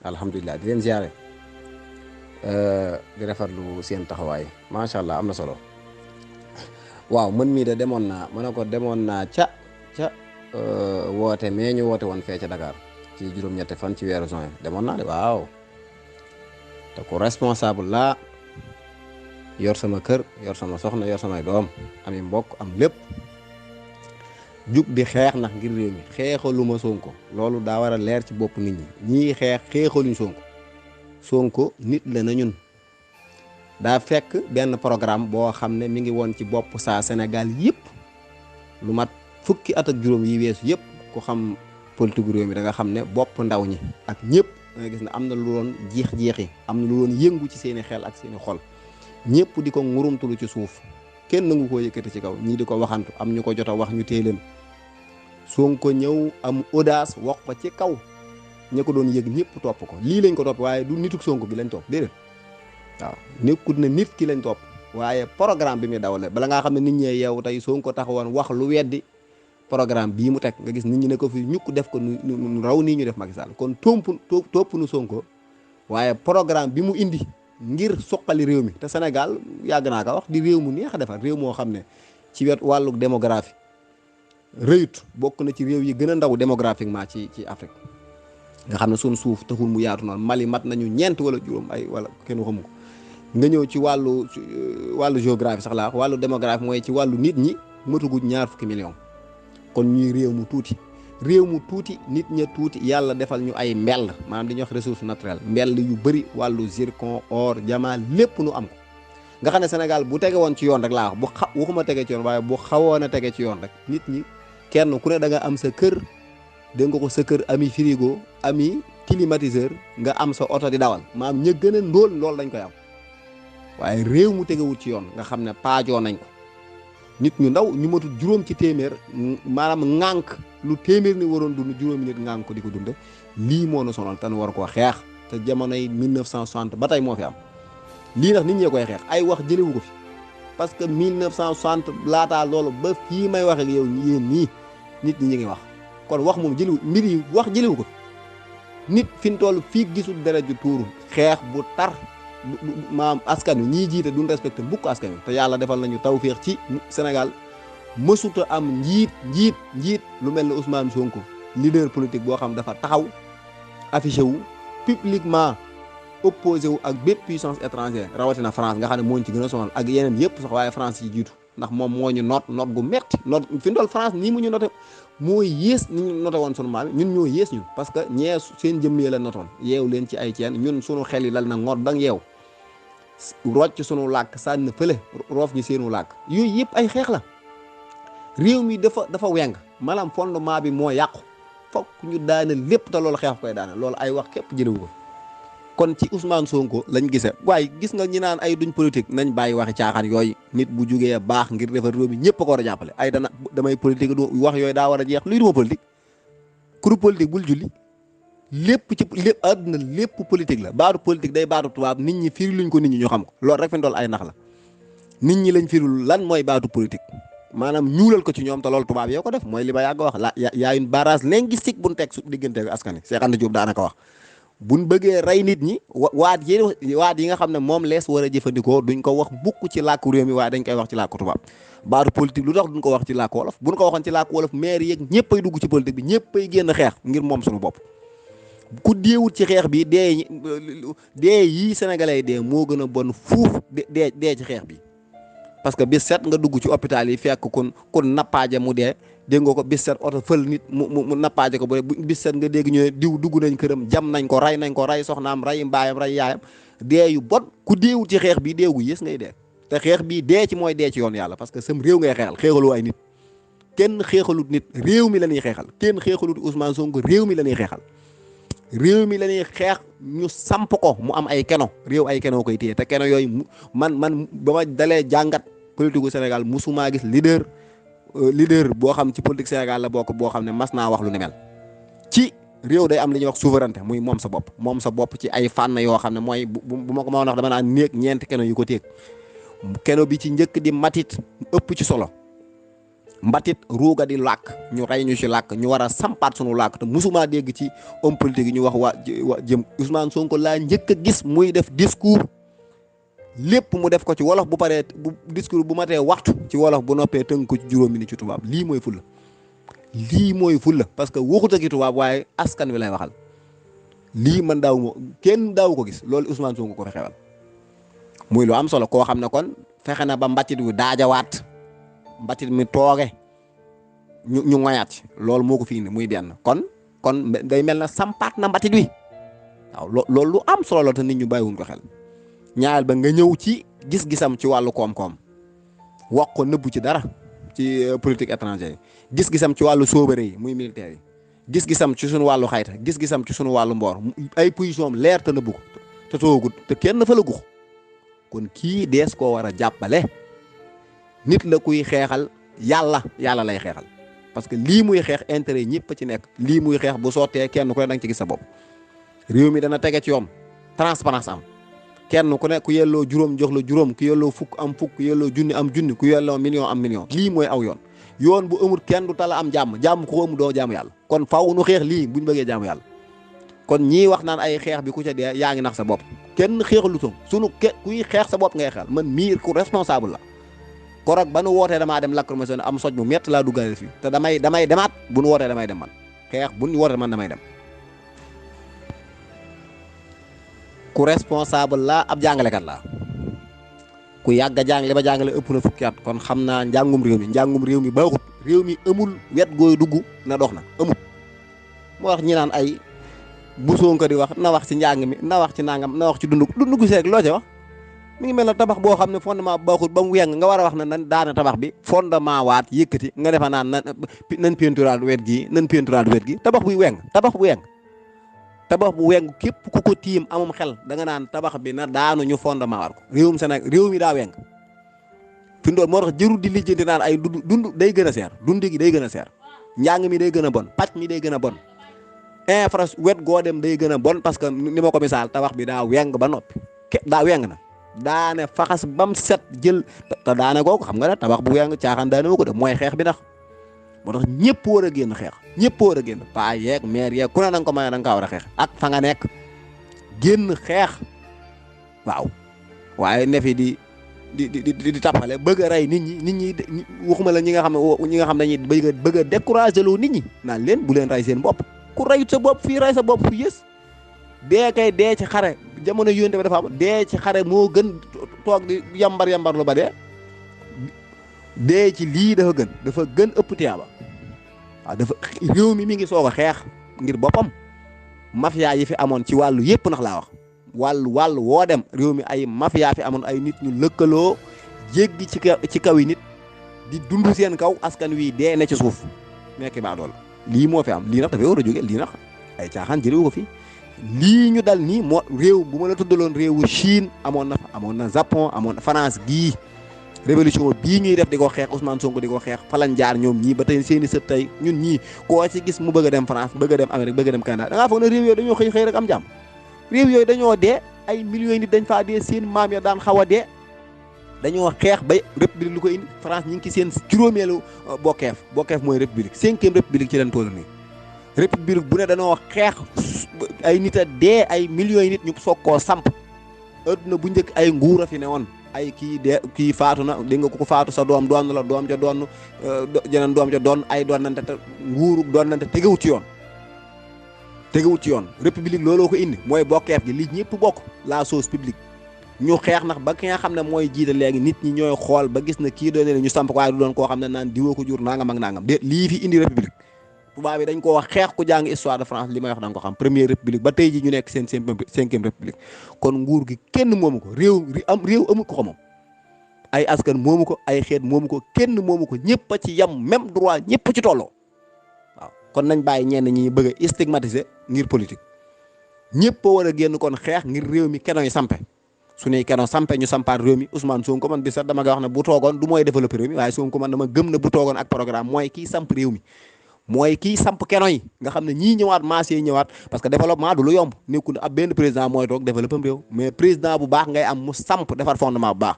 alhamdulilah di leen ziare di rafetlu seen taxawaay macha allah am na solo. waaw man mii de demoon naa ma ne ko demoon naa ca woote mais ñu woote woon fee ca Dakar ci juróom-ñetti fan ci weeru juin demoon naa de waaw te ku responsable laa yor sama kër yor sama soxna yor samay doom ami mbokk am lépp jug di xeex ndax ngir réew mi xeexaluma Sonko loolu daa war a leer ci bopp nit ñi ñii xeex xeexaluñ Sonko nit la na ñun daa fekk benn programme boo xam ne mi ngi woon ci bopp saa Sénégal yëpp lu mat fukki at ak juróom yi weesu yëpp ku xam politique réew mi da nga xam ne bopp ndaw ñi ak ñëpp da nga gis ne am na lu doon jeex-jeexi am na lu doon yëngu ci seeni xel ak seeni xol ñëpp di ko ngurumtulu ci suuf kenn nangu koo yëkkati ci kaw ñii di ko waxantu am ñu ko jot a wax ñu téye leen Sonko ñëw am audace wax ko ci kaw ña ko doon yëg ñëpp topp ko lii lañ ko topp waaye du nituk Sonko bi lañ topp déedéet waaw nekkut ne nit ki lañ topp waaye programme bi muy dawale bala ngaa xam ne nit ñee yeewu tey Sonko taxawoon wax lu weddi programme bii mu teg nga gis nit ñi ne ko fi ñukk def ko nu raw nii ñu def Macky Sall kon topp nu Sonko waaye programme bi mu indi ngir suqali réew mi te Sénégal yàgg naa ko wax di réew mu neex a defar réew moo xam ne ci wet wàllu démographie rëyut bokk na ci réew yi gën a ndaw démographiquement ci Afrique nga xam ne suñ suuf taxul mu yaatu noonu Mali mat nañu ñeent wala juróom ay wala kenn xamu ko nga ñëw ci wàllu géographie sax laa wàllu démographie mooy ci wàllu nit ñi matuguñ 20 millions kon ñuy réew mu tuuti nit ña tuuti yàlla defal ñu ay mbell maanaam di ñuy wax ressource naturelle mbell yu bëri wàllu zircon or diamant lépp nu am ko nga xam ne Sénégal bu tege woon ci yoon rek laa wax waxuma tege ci yoon waaye bu xawoon a tege ci yoon rek nit ñi kenn ku ne da nga am sa kër dégg nga ko sa kër ami frigo ami climatiseur nga am sa oto di dawal maanaam ña gën a ndóol loolu dañ koy am waaye réew mu tegewul ci yoon nga xam ne paajoo nañ ko nit ñu ndaw ñu matul juróom ci téeméer maanaam ŋànk lu téeméer ni waroon dund juróomi nit ŋànk ko di ko dund lii moo nu sonal te nu war koo xeex te jamonoy 1960 ba tey moo fi am lii nag nit ñee koy xeex ay wax jëlewu ko fi parce que 1960 laataa loolu ba fii may wax ak yow yéen nii nit ñi ngi wax kon wax moom jëliwu mbir yi wax jëliwu ko fi nit fi mu toll fii gisul dara ju tuuru xeex bu tar maam askan wi ñii jiite duñ respecté mbukk askan wi te yàlla defal nañu tawféex ci Sénégal mësuta am njiit lu mel ne Ousmane Sonko leader politique boo xam dafa taxaw affiché wu publiquement opposé wu ak bépp puissance étrangère rawatina France nga xam ne moo ñu ci gën a sonal ak yeneen yëpp sax waaye France yi jiitu ndax moom moo ñu noot gu metti noot fi mu toll France nii mu ñu noté mooy yées ni ñu noté woon sunu maam ñun ñoo yées ñun parce que ñee seen jëmmee la notoon yeew leen ci ay ceen ñun sunu xel yi lal na ngoot dang yeew rocc sunu làkk sànni fële roof ñu seenu làkk yooyu yëpp ay xeex la réew mi dafa weng maanaam fondement bi moo yàqu fokk ñu daane lépp te loolu xeex koy daane loolu ay wax képp jëlewu ko kon ci Ousmane Sonko lañ gisee waaye gis nga ñi naan ay duñ politique nañ bàyyi waxi caaxaan yooyu nit bu jugee baax ngir defar réew mi ñëpp a ko war a jàppale ay damay politique du wax yooyu daa war a jeex luy duma politique kuru politique bul julli lépp àdduna lépp politique la baatu politique day baatu tubaab nit ñi firi luñ ko nit ñi ñu xam ko loolu rek fi ndool ay nax la nit ñi lañ firul lan mooy baatu politique maanaam ñuulal ko ci ñoom te loolu tubaab yoo ko def mooy li ma yàgg wax la yaa une barrage linguistique buñ teg su diggante askan wi Cheikh Anta Diop daanaka wax buñ bëggee rey nit ñi waat yi nga xam ne moom lees war a jëfandikoo duñ ko wax bukk ci làkku réew mi waaye dañ koy wax ci làkku tubaab baatu politique lu tax duñ ko wax ci làkku wolof buñ ko waxoon ci làkku wolof maire yeeg ñëppay dugg ci politique bi ñëppay génn xeex ngir moom suñu bopp ku deewut ci xeex bi dee yii sénégalais yi dee moo gën a bon fuuf dee ci xeex bi parce que bis set nga dugg ci hôpital yi fekk kun nappaaje mu dee dégg nga ko bis set oto fël nit mu nappaaje ko bu bis set nga dégg ñu ne diw dugg nañ këram jam nañ ko rey soxnaam rey mbaayam rey yaayam dee yu bon ku deewut ci xeex bi deegu yées ngay dee te xeex bii dee ci mooy dee ci yoon yàlla parce que sam réew ngay xeexal xeexaloo ay nit kenn xeexalut nit réew mi la ñuy xeexal kenn xeexalut Ousmane Sonko réew mi la ñuy xeexal réew mi la ñuy xeex ñu samp ko mu am ay keno réew ay keno koy téye te keno yooyu man ba ma dalee jàngat politique gu Sénégal musumaa gis leader boo xam ci politique Sénégal la bokk boo xam ne mas naa wax lu ni mel ci réew day am li ñuy wax souveraineté muy moom sa bopp ci ay fànn yoo xam ne mooy bu ma ko ma wax dama naan néeg ñeenti keno yu ko téeg keno bi ci njëkk di matit ëpp ci solo mbatit ruuga di làkk ñu rey ñu ci làkk ñu war a sampaat sunu làkk te musuma dégg ci homme politique yi ñu wax waa jëm Ousmane Sonko laa njëkk a gis muy def discours lépp mu def ko ci wolof bu paree bu discours bu matee waxtu ci wolof bu noppee tënk ko ci juróom minute ci tubaab lii mooy fulla parce que waxut ak tubaab waaye askan wi lay waxal lii man kenn daaw ko gis loolu Ousmane Sonko ko fi xewal muy lu am solo koo xam ne kon fexe na ba mbatit wi daajawaat mbatit mi tooge ñu ngoyaat ci loolu moo ko fi indi muy benn kon day mel na sampaat na mbatit wi waaw loolu lu am solo la te nit ñu bàyyiwuñ ko xel ñaareel ba nga ñëw ci gis-gisam ci wàllu koom-koom wax ko nëbbu ci dara ci politique étrangère yi gis-gisam ci wàllu soobare yi muy militaire yi gis-gisam ci sunu wàllu xayta gis-gisam ci sunu wàllu mboor ay position am leer te nëbbu ko te toogut te kenn fa la gux kon kii dees koo war a jàppale nit la kuy xeexal yàlla lay xeexal parce que lii muy xeex intérêt ñëpp ci nekk lii muy xeex bu sottee kenn ku ne danga ci gis sa bopp réew mi dana tege ci yoon transparence am kenn ku ne ku yelloo juróom jox la juróom ku yelloo fukk am fukk ku yelloo junni am junni ku yelloo million am million lii mooy aw yoon bu amul kenn du tala am jàmm ku amul doo jaamu yàlla kon faaw nu xeex lii buñ bëggee jaamu yàlla kon ñii wax naan ay xeex bi ku ca dee yaa ngi nax sa bopp kenn xeexalu toom kuy xeex sa bopp ngay xeexal man mii ku responsable la korog ba nu wootee damaa dem lacrymogène am soj mu métti laa duggaale fii te damay demaat bu nu wootee damay dem man xeex bu ñu wootee man damay dem ku responsable la ab jàngalekat la ku yàgg a jàng li ba jàngale ëpp na fukki at kon xam naa njàngum réew mi baaxut réew mi amul wet gooy dugg na dox na amul moo wax ñi naan ay bu Sonko di wax na wax ci njàng mi na wax ci nangam na wax ci dundu gu seeg loo ca wax mi ngi mel na tabax boo xam ne fondement baaxut ba mu weng nga war a wax ne nan daana tabax bi fondement waat yëkkati nga defa naan nan peinturaat wet gi tabax bu weng képp ku ko tiim amum xel da nga naan tabax bi na daanu ñu fondement waat ko réewum Sénégal réew mi daa weng fi ndool moo tax jërul di lijjanti naan ay dund day gën a seer dund gi day gën a seer njàng mi day gën a bon pàcc mi day gën a bon wet goo dem day gën a bon parce que ni ma ko misaal tabax bi daa weng ba noppi daa weng na daane faxas bam set jël te daane googu xam nga ne tabax bu weng caaxaan daane ma ko def mooy xeex bi ndax moo tax ñëpp war a génn xeex ñëpp war a génn paa yeeg maire yeeg ku ne nanga ko mën a danga kaa war a xeex ak fa nga nekk génn xeex waaw waaye ne fi di tappale bëgg a rey nit ñi waxuma la ñi nga xam dañuy bëgg a décourager loo nit ñi naan leen bu leen rey seen bopp ku reyut sa bopp fii rey sa bopp fi yées dee ci xare jamono yónte ba dafa am dee ci xare moo gën toog di yambar lu ba dee ci lii dafa gën ëpp tiyaaba waaw réew mi ngi soog a xeex ngir boppam mafia yi fi amoon ci wàllu yëpp nax laa wax wàllu woo dem réew mi ay mafia fi amoon ay nit ñu lëkkaloo jéggi ci kaw yi nit di dund seen kaw askan wi dee ne ci suuf mekki baa dool lii moo fi am lii nag dafay war a jóge lii nag ay caaxaan jëlewu ko fi lii ñu dal nii moo réew bu ma la tuddaloon réewu Chine amoon na Japon amoon na France gii révolution bii ñuy def di ko xeex Ousmane Sonko di ko xeex falan jaar ñoom ñii ba tey seeni sët tey ñun ñii koo ci gis mu bëgg a dem France bëgg a dem Amérique bëgg a dem Canada da ngaa foog ne réew yooyu dañoo xëy rek am jàmm réew yooyu dañoo dee ay millions nit dañ faa dee seen maam ya daan xaw a dee dañoo xeex ba république lu ko indi France ñu ngi ci seen juróomeelu bokkeef mooy république 5e république ci leen toll nii république bu ne dañoo xeex ay nit a dee ay millions yi nit ñu soog koo samp adduna bu njëkk ay nguur a fi ne woon ay kii faatu na dégg nga ko faatu sa doom doon la doom ja doon jeneen doom ja doon ay doon nante te nguuru doon nante tegewut ci yoon république looloo ko indi mooy bokkeef gi li ñëpp bokk la chose publique ñu xeex nax ba ki nga xam ne mooy jiite léegi nit ñi ñooy xool ba gis na kii doon ne ñu samp ko waaye du doon koo xam ne naan diwoo ko jur nangam ak nangam de lii fi indi république tubaab bi dañ ko wax xeex ku jàng histoire de France li may wax da nga ko xam première république ba tey ji ñu nekk seen 5e république kon nguur gi kenn moomu ko réew amul ko moom ay askan moomu ko ay xeet moomu ko kenn moomu ko ñëpp a ci yam même droit ñëpp ci tolloo waaw kon nañ bàyyi ñenn ñi bëgg a stigmatiser ngir politique ñëpp a war a génn kon xeex ngir réew mi keno yi sampe suñuy keno sampe ñu sampaat réew mi Ousmane Sonko man bi sax dama nga wax ne bu toogoon du mooy développer réew mi waaye Sonko man dama gëm na bu toogoon ak programme mooy kii samp réew mi mooy kii samp keno yi nga xam ne ñii ñëwaat maas yi ñëwaat parce que développement du lu yomb nekkul ab benn président mooy toog développer réew mais président bu baax ngay am mu samp defar fondement bu baax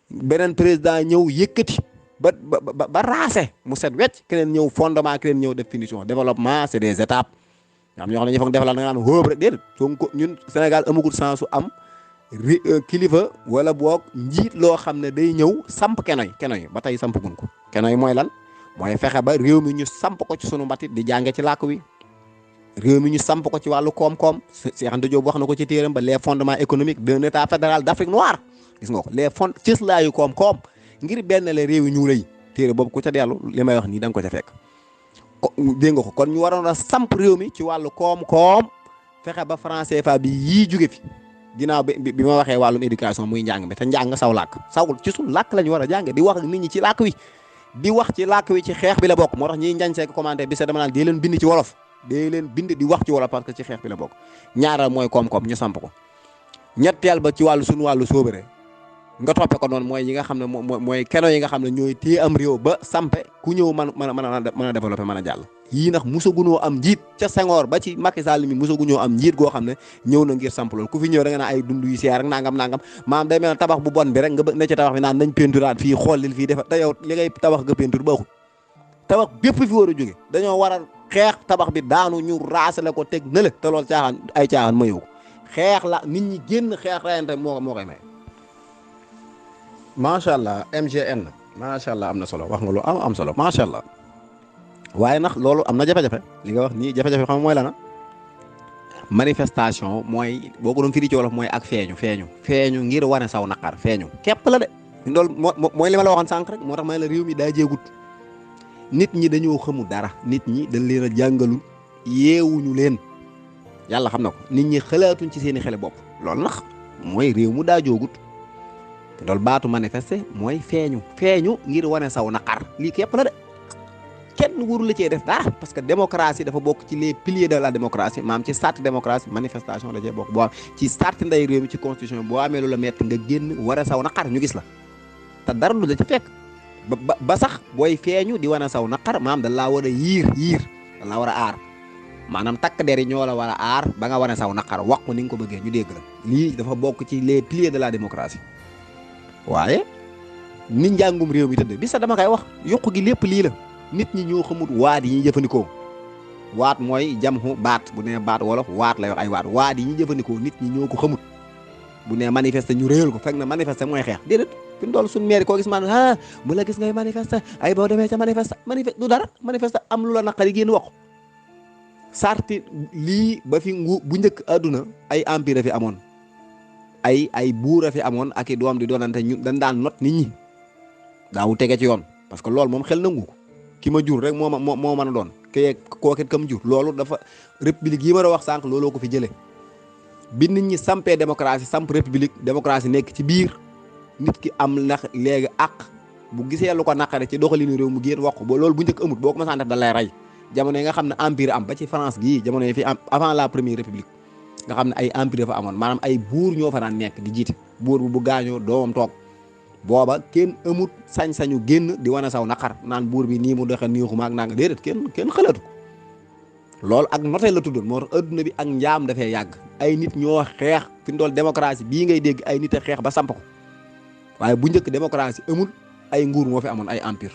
beneen président ñëw yëkkati ba raase mu set wecc keneen ñëw fondement keneen ñëw def finition. Développement c'est des étapes. am ñoo xam ne ñu foog defal da nga naan hóob rek déedéet Sonko ñun Sénégal amagul chance su am kilifa wala boog njiit loo xam ne day ñëw samp kenoy ba tey samp gun ko. Kenoy mooy lan mooy fexe ba réew mi ñu samp ko ci sunu mbatit di jànge ci làkk wi réew mi ñu samp ko ci wàllu koom-koom Cheikh Anta Diop wax na ko ci téeram ba les fondements économiques d'un état fédéral d'Afrique noire gis nga ko les fonds cëslaayu koom-koom ngir benn le réew yi ñu lay téere boobu ku ca dellu li may wax nii da nga ko ca fekk. dégg nga ko kon ñu waroon a samp réew mi ci wàllu koom-koom fexe ba franc CFA bi yii jóge fi ginnaaw bi ma waxee wàllum éducation muy njàng mi te njàng saw làkk sawul ci suñ làkk la ñu war a jànge di wax ak nit ñi ci làkk wi di wax ci làkk wi ci xeex bi la bokk moo tax ñiy njañ seek commenté bi sa dama naan dee leen bind ci wolof dee leen bind di wax ci wolof parce que ci xeex bi la bokk ñaaral mooy koom-koom ñu samp ko ñetteel ba ci wàllu suñu wàllu soobare nga toppe ko noonu mooy yi nga xam ne mooy keno yi nga xam ne ñooy téye am réew ba sampe ku ñëw mën a développé mën a jàll yii ndax musagunoo am njiit ca Senghor ba ci Macky Sall mi musaguñoo am njiit goo xam ne ñëw na ngir samp loolu ku fi ñëw da nga naa ay dund yu seer ak nangam maam day mel ne tabax bu bon bi rek nga bëgg ne ci tabax bi naan nañ peinturaat fii xoolil fii defa te yow li ngay tabax nga peinture baaxul tabax bépp fi war a jóge dañoo war a xeex tabax bi daanu ñu raasale ko teg nële te loolu caaxaan mayu ko xeex la nit ñi génn xeex rayante moo koy may macha allah MGN macha allah am na solo wax nga lu am solo macha allah waaye nag loolu am na jafe-jafe li nga wax nii jafe-jafe xam mooy lana manifestation mooy boo ko doon firi ci wolof mooy ak feeñu ngir wane saw naqar feeñu képp la de loolu mooy li ma la waxoon sànq rek moo tax ma la réew mi daa jéegut nit ñi dañoo xamul dara nit ñi dañ leen a jàngalul yeewuñu leen yàlla xam na ko nit ñi xalaatuñ ci seeni xele bopp loolu nag mooy réew mu daa joogut loolu baatu manifester mooy feeñu ngir wane saw naqar lii képp la de kenn wóorul la cee def dara parce que démocratie dafa bokk ci les piliers de la démocratie maam ci charte démocratie manifestation da cee bokk boo am ci charte nday réew mi ci constitution boo amee lu la metti nga génn wane saw naqar ñu gis la te dara lu la ci fekk ba sax booy feeñu di wane saw naqar maam dañ laa war a yiir dañ laa war a aar maanaam takk der yi ñoo la war a aar ba nga wane saw naqar wax ko ni nga ko bëggee ñu dégg la lii dafa bokk ci les piliers de la démocratie waaye ni njàngum réew mi tëdd bi sax dama koy wax yokku gi lépp lii la nit ñi ñoo xamut waat yi ñuy jëfandikoo waat mooy jamxu baat bu nee baat wolof waat la wax ay waat yi ñuy jëfandikoo nit ñi ñoo ko xamut bu nee manifester ñu réyal ko fekk na manifester mooy xeex déedéet fi mu toll suñu maire koo gis man bu la gis ngay manifester ay boo demee ca manifester du dara manifester am lu la naqari génn wax sarti lii ba fi bu njëkk àdduna ay empire fi amoon ay buur a fi amoon ak i doom di doonante ñu dañ daan not nit ñi daawu tege ci yoon parce que loolu moom xel nangu ko ki ma jur rek moo mën a doon kooket kam jur loolu dafa république yi ma la wax sànq looloo ko fi jëlee bi nit ñi sampee démocratie samp république démocratie nekk ci biir nit ki am ndax léegi àq bu gisee lu ko naqare ci doxalinu réew mu génn wax ko ba loolu bu njëkk amut boo ko mësaan def da lay rey jamono yi nga xam ne empire am ba ci France gii jamono yi fi am avant la première république nga xam ne ay empire dafa amoon maanaam ay buur ñoo fa daan nekk di jiite buur bu gaañoo doomam toog booba kenn amut sañ-sañu génn di wane saw naqar naan buur bi nii mu doxe niixuma ak nanga déedéet kenn xalaatu ko loolu ak noté la tuddoon moo tax adduna bi ak njaam dafay yàgg ay nit ñoo xeex fi mu toll démocratie bii ngay dégg ay nit a xeex ba samp ko waaye bu njëkk démocratie amul ay nguur moo fi amoon ay empire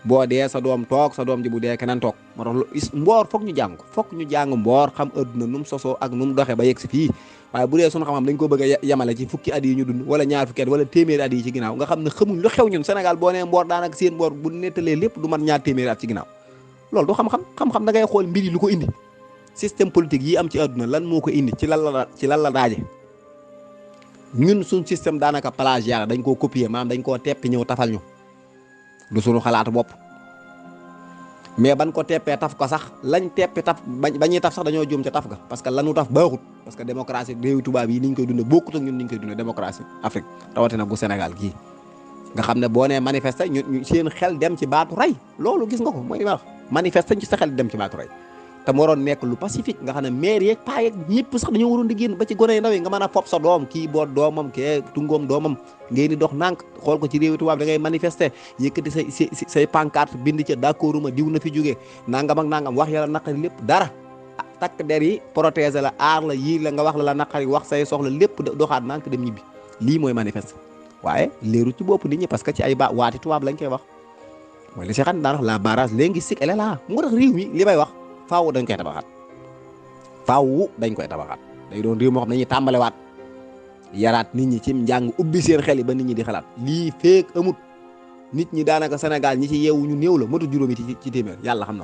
boo dee sa doom toog sa doom ji bu dee keneen toog moo tax mboor foog ñu jàng mboor xam adduna nu mu sosoo ak nu mu doxee ba yegg si fii waaye bu dee sunu xam-xam dañ ko bëgg a yemale ci fukki at yi ñu dund wala ñaar fukki at wala téeméeri at yi ci ginnaaw nga xam ne xamuñ lu xew ñun Sénégal boo nee mboor daanaka seen mboor bu nettalee lépp du mat ñaar téeméeri at ci ginnaaw loolu du xam-xam da ngay xool mbir yi lu ko indi système politique yi am ci adduna lan moo ko indi ci lan la daaje ñun suñ système daanaka plagiat dañ koo copier maanaam dañ koo teppi ñëw tafal ñu du sunu xalaatu bopp mais ban ko teppee taf ko sax lañ teppi taf bañuy taf sax dañoo juum ca taf ga parce que lanu taf baaxut parce que démocratie réewi tubaab yi ni ñu koy dundee bokkut ak ñun ni ñu koy dundee démocratie Afrique rawatina bu Sénégal gii nga xam ne boo nee manifester ñu seen xel dem ci baatu rey loolu gis nga ko mooy li ma wax manifester ci sa xel dem ci baatu rey te mu waroon nekk lu pacifique nga xam ne maire yeeg paa yeeg ñëpp sax dañoo waroon di génn ba ci gone yu ndaw yi nga mën a fob sa doom kii boot doomam kee tungoom doomam ngay ni dox nànk xool ko ci réewi tubaab da ngay manifester yëkkati say pancarte bind ca d'accorduma diw na fi jógee nangam ak nangam wax yàlla naqari lépp dara takk der yi protéger la aar la yii la nga wax la naqari wax say soxla lépp doxaat nànk dem ñibbi lii mooy manifester waaye leeru ci bopp nit ñi parce que ci ay waati tubaab lañ koy wax mooy li si xam daan wax la barrage linguistique elle est là moo tax réew mi li may wax faaw dañ koy tabaxaat faaw dañ koy tabaxaat day doon réew moo xam ne dañuy tàmbalewaat yaraat nit ñi ci njàng ubbi seen xel yi ba nit ñi di xalaat lii feek amut nit ñi daanaka Sénégal ñi ci yeewu ñu néew la motu juróomi ci téeméer yàlla xam na ko